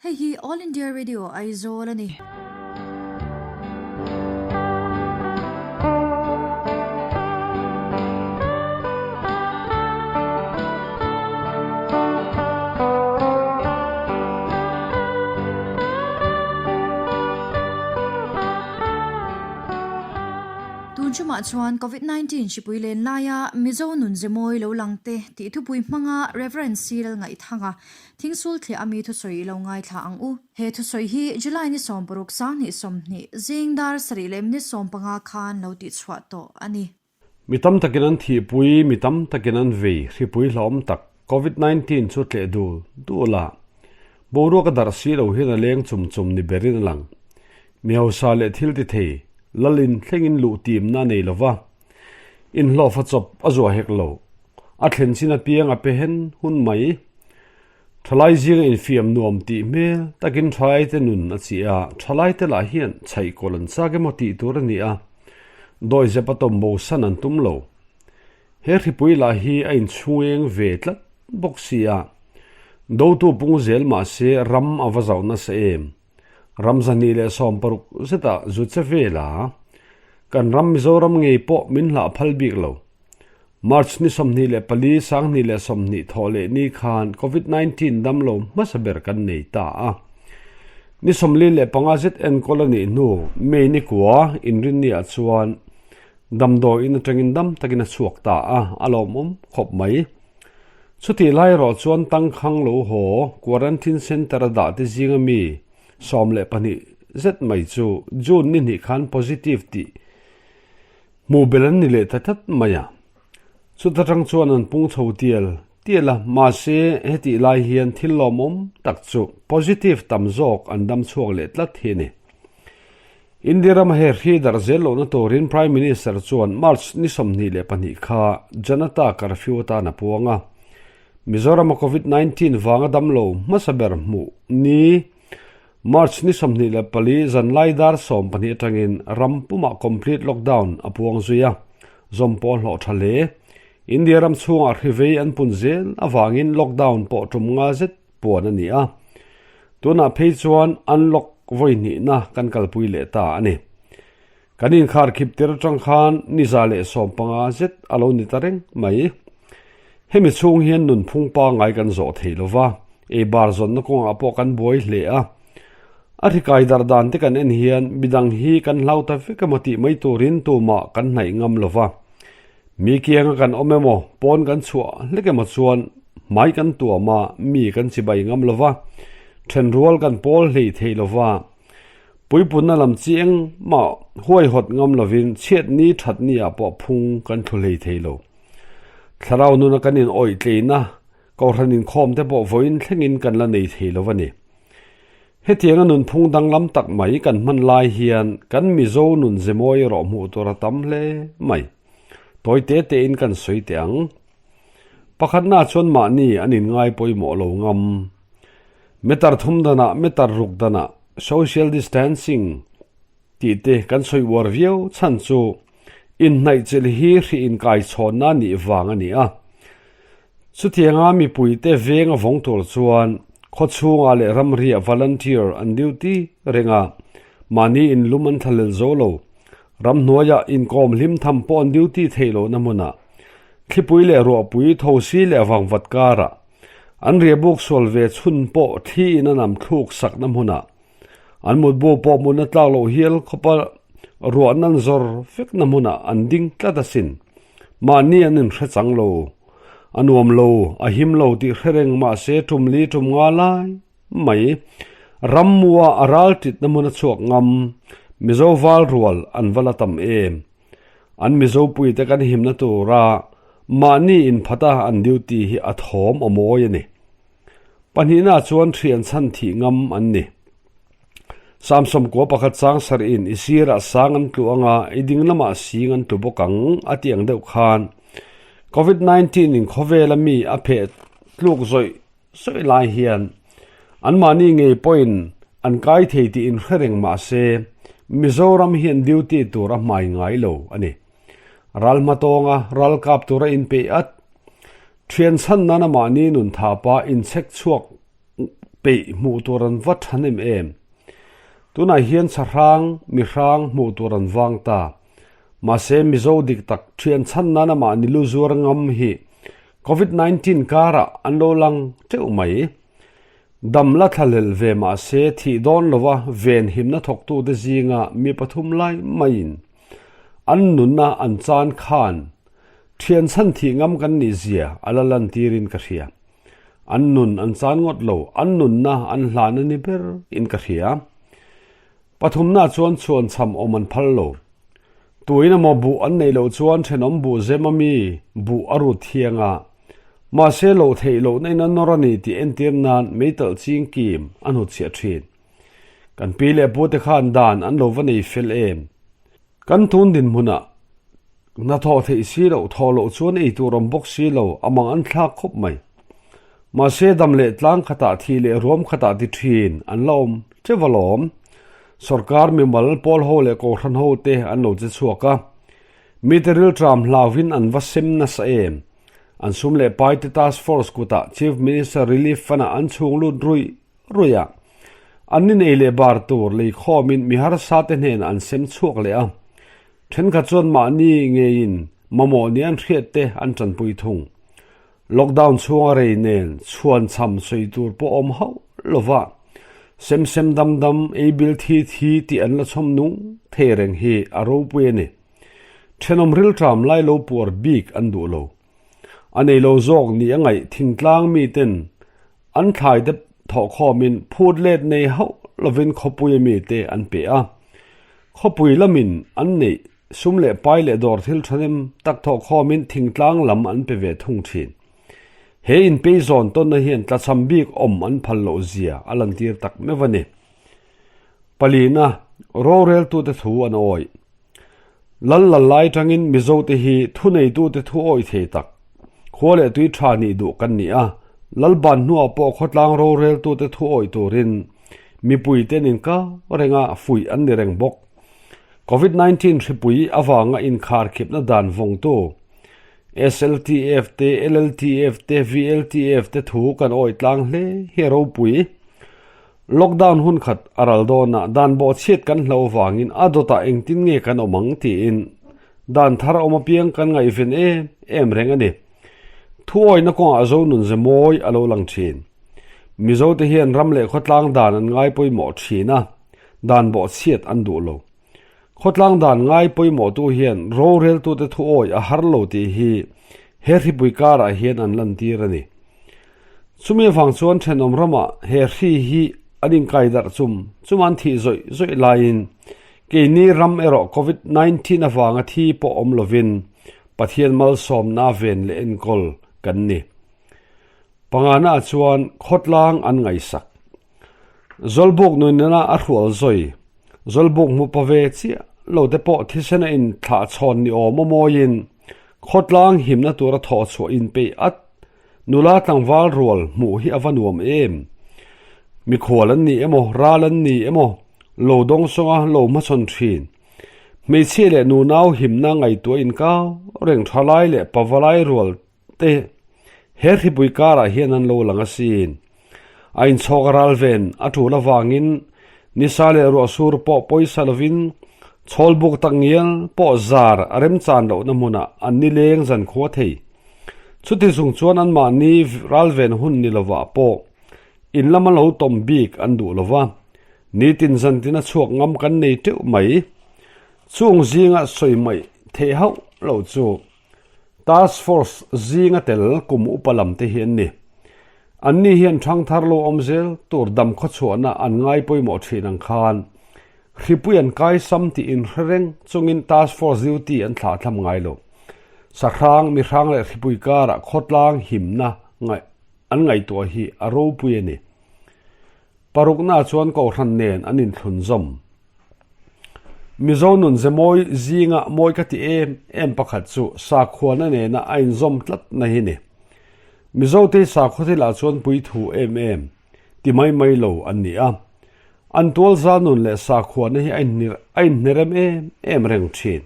Hei hi All India Radio Aizawl a ni. Tun chumah chuan Covid 19 hripui len laia Mizo nun ze mawi lo lang te tih thupui hmanga Rev. Cyril Ngaihthanga Thingsul thliah ami thusawi i lo ngaithla ang u. He thusawi hi July ni 60 sanghnih 20 zing dar sarih leh minute 15 khan lo tihchhuah tawh a ni. Mi tam takin an thihpui, mi tam takin an vei, hripui hlauhawm tak Covid 19 chu tleh dul dul a, boruak a darh si lo hian a leng chum chum ni berin a lang. Mi hausa leh thil ti thei, lalin thlengin luh timna a nei lo va, inhlawhfa chawp a zuah hek lo. A thlen chin apiang a pe hen hun mai. Thalai zinga infiam nuam tih hmel takin thalaite nun a chi a, thalaite lah hian chhaihkawl an chak emaw tih tur a ni a, dawihzep a tawm bo san an tum lo. He hripui lah hi a inchhungeng ve tlat bawk si a, dotu pung zel mah se ram a va zauh nasa em. Ram 260 zetah zu che vel a, kan ram Mizoram ngei pawh min hlah phal bik lo. March ni 24 2020 thawh leh ni khan Covid 19 damlo hmasa ber kan nei ta a. Ni 45 zet enkawl a nih hnu May ni kua inrinni ah chuan damdawi in atangin dam takin a chhuak ta a, a lawmawm khawp mai. Chutih lai erawh chuan tangkhang lo haw quarantine centre a dah te zinga mi 12 zet mai chu June ni hnih khan positive tih Hmuh belh an ni leh ta tlat mai a. Chuta tang chuan an pung chho tial tial a, mahse hetih lai hian thil lawmawm tak chu positive tam zawk an dam chhuak leh tlat hi a ni. India rama he hri darh zel lohna turin Prime Minister chuan March ni 22 kha Janata Curfew atan a puang a. Mizorama Covid 19 vanga damlo hmasa ber hmuh ni March ni 24 zanlai dar 12 atangin ram pumah complete lockdown a puang zui a, zawm pawh hlawh tha hle. India ram chhungah hri vei an pun zel avangin lockdown pawh tum nga zet puan a ni a. Tunah phei chuan unlock vawi hnihna kan kalpui leh ta a ni. Kan inkhar khip tir atang khan ni 115 zet a lo ni ta reng mai. Hemi chhung hian nunphung pangngai kan zawh thei lo va, ei bar zawnna kawngah pawh kan buai hle a. A hrikai darh dan te kan en hian midang hi kan hlau ta vek emaw tih mai turin tumah kan hnaih ngam lo va. Mi kianga kan awm emaw, pawn kan chhuah hlek emaw chuan hmai kan tuam a, mi kan chibai ngam lo va, thenrual kan pawl hlei thei lo va. Puipunna lam chi engmah huaihawt ngam lovin chhiat ni that ni ah pawh phung kan thlu hlei thei lo. Thlarau nuna kan in awih tleina Kohhran inkhawm te pawh vawiin thlengin kan la nei thei lo a ni. Hetianga nunphung danglam tak mai kan hman lai hian kan Mizo nun ze mawi erawh hmuh tur a tam hle mai. Tawi te tein kan sawi teh ang. Pakhatna chuan mahni an inngai pawimawh lo ngam. Meter thum danah meter ruk danah social distancing tih te kan sawi uar viau chhan chu inhnaih chilh hi hri inkaichhawnna nih vang a ni a. Chutianga mipuite veng a vawng tur chuan khawchhungah leh ramriah volunteer an duty reng a, mahni inlum an thlalel zo lo. Ramhnuaiah inkawm hlim tham pawh an duty theih lohna hmunah thlipui leh ruahpui thosi leh vangvat karah An riahbuk sual ve chhun pawh thli in a nam thluk sakna hmunah an mutbu pawh mutna tlak loh hial khawpa ruah nan zawr vekna hmunah an ding tlat asin. Mahni an inhre chang lo, a nuam lo, a him lo tih hre reng mahse tum li tum nga lai mai. Rammua a ral titna hmun a chhuak ngam, Mizo val rual an va la tam em. An Mizo puite kan himna tura mahni inphata an duty hi a thawm a mawi a ni. Pahnihna chuan thian chhan thih ngam an ni. Samsawm kua pakhat chang sarhin i sirah sang an tlu anga i ding lamah sing an tlu bawk ang a tih ang deuh khan Covid 19 in khawvela mi a pheh tluk zawih zawih lai hian anmahni ngei pawhin an kai thei tih inhre reng mah se Mizoram hian duty tur a hmai ngai lo a ni. Ral hmatawnga ral kap tura inpeih at. Thian chhan nana mahni nun thapa inchhek chhuak peih hmuh tur an va tha nem em. Tunah hian sahrang, mihrang hmuh tur an vang ta. Mahse Mizo dik tak thian chhan nan amah ni lu zuar ngam hi Covid 19 karah an lo lang teuh mai. Dam la thlahlel ve mahse thih dawn lova venhimna thawktute zinga mi pathum lai maiin an nunna an chan khan thian chhan thih ngam kan nih zia a la lantirin ka hria. An nun an chan ngawt lo, an nunna an hlan a ni ber in ka hria. Pathumna chuan chhuan chham awm an phal lo. Tuin emaw buh an neih loh chuan thenawm buh zem a mi buh a rut thiang a, mahse loh theih lohna in a nawr a ni tih entir nan meitalh ching kim a hnutchhiah thin. Kan pi leh pute khan dan an lo va nei fel em? Kan tun dinhmunah hnathawh theih si loh, thawh loh chuan ei tur awm bawk si lo, a mang an thlak khawp mai. Mahse dam leh tlang khatah thih leh ruam khatah ti thin an la awm teuh alawm. Sorkar mimal pawl ho leh kohhran ho te an lo che chhuak a, mite rilṭam hlauhin an va sem nasa em? An sum leh pai te task force kutah Chief Minister Relief Fund-ah an chhung lut ruih ruih a. An ni nei leh bar tur leikhawmin mi harsa te hnenah an sem chhuak leh a. Thenkhat chuan mahni ngeiin mamawh ni an hriat te an tanpui thung. Lockdown chhunga rei nen chhuan chham sawi tur pawh awm hauh lova sem sem dam dam ei bil thi thi tih an la chhawm nung thei reng hi a ropui a ni. Thenawm rilṭam lai lo puar bik an duh lo. A nei lo zawk ni a ngaih thingtlang miten An thlaite thawhkhawmin phut let nei hauh lovin khawpui mite an pe a. Khawpui lamin an neih sum leh pai leh dawr thil thahnem tak thawhkhawmin thingtlang lam an pe ve thung thin. He inpeizawn tawnna hian tlachham bik awm an phal loh zia a lantir tak meuh a ni. Palina, roreltute thu an awih. Lal lal lai tangin Mizote hi thuneitute thu awih thei tak, khua leh tui tha nih duh kan ni a, Lalban hnuah pawh khawtlang roreltute thu awih turin mipuite an inkau reng a, fuih an ni reng bawk. Covid 19 hripui avanga inkharkhipna dan vawngtu SLTF te, LLTF te, VLTF te thu kan awih tlang hle hi a ropui. Lockdown hun khat a ral dawn a, dan bawhchhiat kan hlo vangin a dawtah engtin nge kan awm ang tiin dan thar awm apiang kan ngaihven em em reng a ni. Thuawihna kawngah Zo nun ze mawi a lo lang thin. Mizote hian ram leh khawtlang dan an ngai pawimawh thin a, dan bawhchhiat an duh lo. Khawtlang dan ngai pawimawhtu hian roreltute thuawi a har lo tih hi he hripui karah hian an lantir a ni. Chumi avang chuan thenawm ramah he hri hi an inkai darh chum chum an thih zawih zawih laiin keini ram erawh Covid 19 avanga thi pawh awm lovin Pathian malsawmna ven leh enkawl kan ni. Pangana chuan khawtlang an ngaihsak. Zawlbuk nuinana a hrual zawi. Zawlbuk hmu pa ve chiah lo te pawh thisen a inthlah chhawn ni awm a mawiin khawtlang himna tura thawh chhuah inpeih at nula tlangval rual hmuh hi a va nuam em. Mikhual an ni emaw, ral an ni emaw, lo dawng sawnga lo hmachhawn thin. Hmeichhia leh nunau himna ngaihtuah inkau reng thalai leh pavalai rual te he hripui karah hian an lo lang asin. A inchhawk a ral ven a tul avangin nisa leh ruah sur pawh pawisa lovin chhawlbuk tak ngial pawh zar a remchan lohna hmunah an nileng zan khua thei. Chuti chung chuan anmahni ral ven hun ni lovah pawh in lama lo tawm bik an duh lova, nitin zantin a chhuak ngam kan nei teuh mai. Chung zinga sawi mai theih hauh lo chu Task Force zinga tel kum upa lam te hi an ni. Anni hian thangthar lo awm zel tur dam khawchhuahna an ngai pawimawh thin ang khan hripui an kaisam tih inhre reng chungin Task Force duty an thlah thlam ngai lo. Sahrang, mihrang leh hripui karah khawtlang himna an ngaihtuah hi a ropui a ni. Parukna chuan kohhran nen an inthlun zawm. Mizo nun ze mawi zinga mawi ka ti em em pakhat chu sakhuana nena a inzawm tlat na hi ni. Mizote hi sakhaw thilah chuan puithu em em ti mai mai lo an ni a. An tualza nun leh sakhuana hi a inhnerem em em reng thin.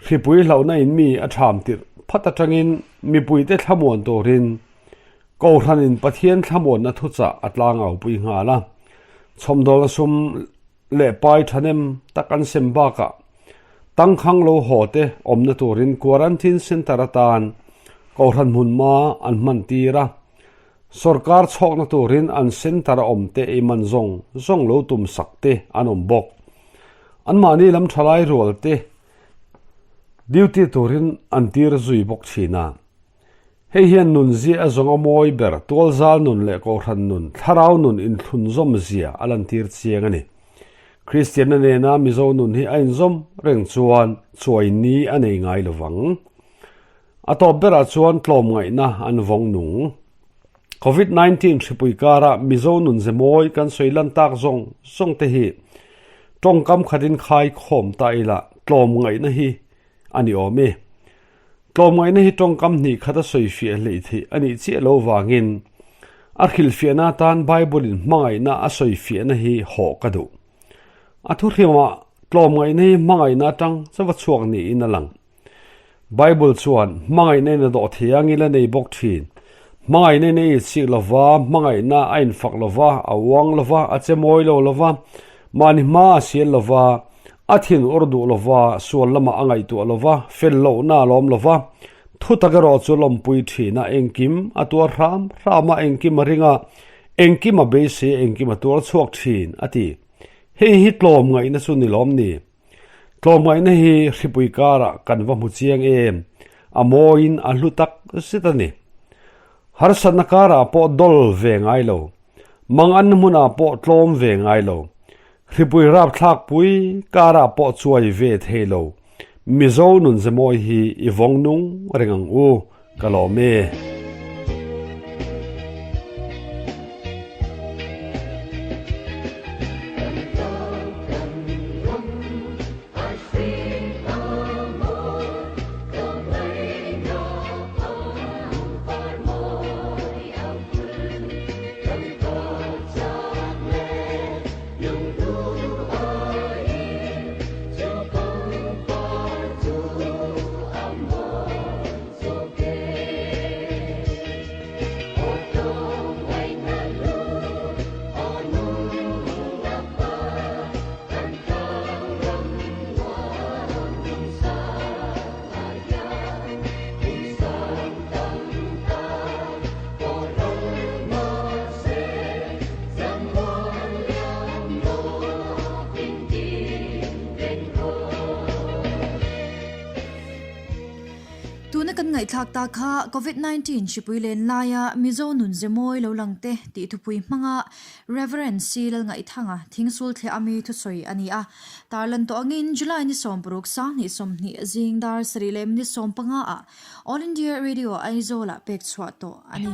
Hripui hlauhna in mi a ṭham tirh phat aṭangin mipuite thlamuan turin. Kohhranin Pathian thlamuanna thuchah a tlangaupui nghal a, chhawmdawlna sum leh pai thahnem tak an sem bakah tangkhang lo haw te awmna turin Quarantine Centre atan Kohhran hmunhma an hman tir a, Sorkar chhawkna turin an centre a awm te ei man zawng zawng lo tum sak te an awm bawk. Anmahni lam thalai rual te duty turin an tir zui bawk thin a. Hei hian nun zia a zawng a mawi ber tualzal nun leh kohhran nun, thlarau nun inthlunzawm zia a lantir chiang a ni. Kristianna nena Mizo nun hi a inzawm reng chuan chuai ni a nei ngai lovang. A tawp berah chuan tlawmngaihna an vawng nung. Covid 19 hripui kara Mizo nun ze mawi kan sawi lan tak zawng zawng te hi tawngkam khatin khai khawm ta ila tlawmngaihna hi a ni awm e. Tlawmngaihna hi tawngkam hnih khat a sawi fiah hleih theih a nih chiah lo vangin a hrilhfiahna atan Bible in hmangaihna a sawi fiahna hi hawh ka duh. A thuhrimah tlawmngaihna hi hmangaihna atang chauh a chhuak niin a lang. Bible chuan hmangaihna in a dawh thei ang ila nei bawk thin. Hmangaihna in a itsik lova, hmangaihna a infak lova, a uang lova, a che mawi lo lova, mahni hma a sial lova, a thin ur duh lova, sual lamah a ngaihtuah lova, fel lohna a lawm lova, thu tak erawh chu lawmpui thin a, engkim a tuar hram hram a, engkim a ring a, engkim a beisei a, engkim a tuar chhuak thin, a ti. Hei hi tlawmngaihna chu ni lawm ni? Tlawmngaihna hi hripui karah kan va hmu chiang em? A mawiin a hlu tak zet a ni. Harsatna karah pawh dawl ve ngai lo. Mangan hmunah pawh tlawm ve ngai lo. Hripui rapthlak pui karah pawh chuai ve thei lo. Mizo nun ze mawi hi i vawng nung reng ang u. Ka lawm e. Tuna kan ngaihthlak ta kha Covid 19 hripui len laia Mizo nun ze mawi lo lang te tih thupui hmanga Rev. C. Lalngaihthanga thingsul thliah ami thusawi a ni a. Tarlan tawh angin July ni 60 20 zing dar sarih leh minute 15 ah All India Radio Aizawl ah pek chhuah tawh a ni.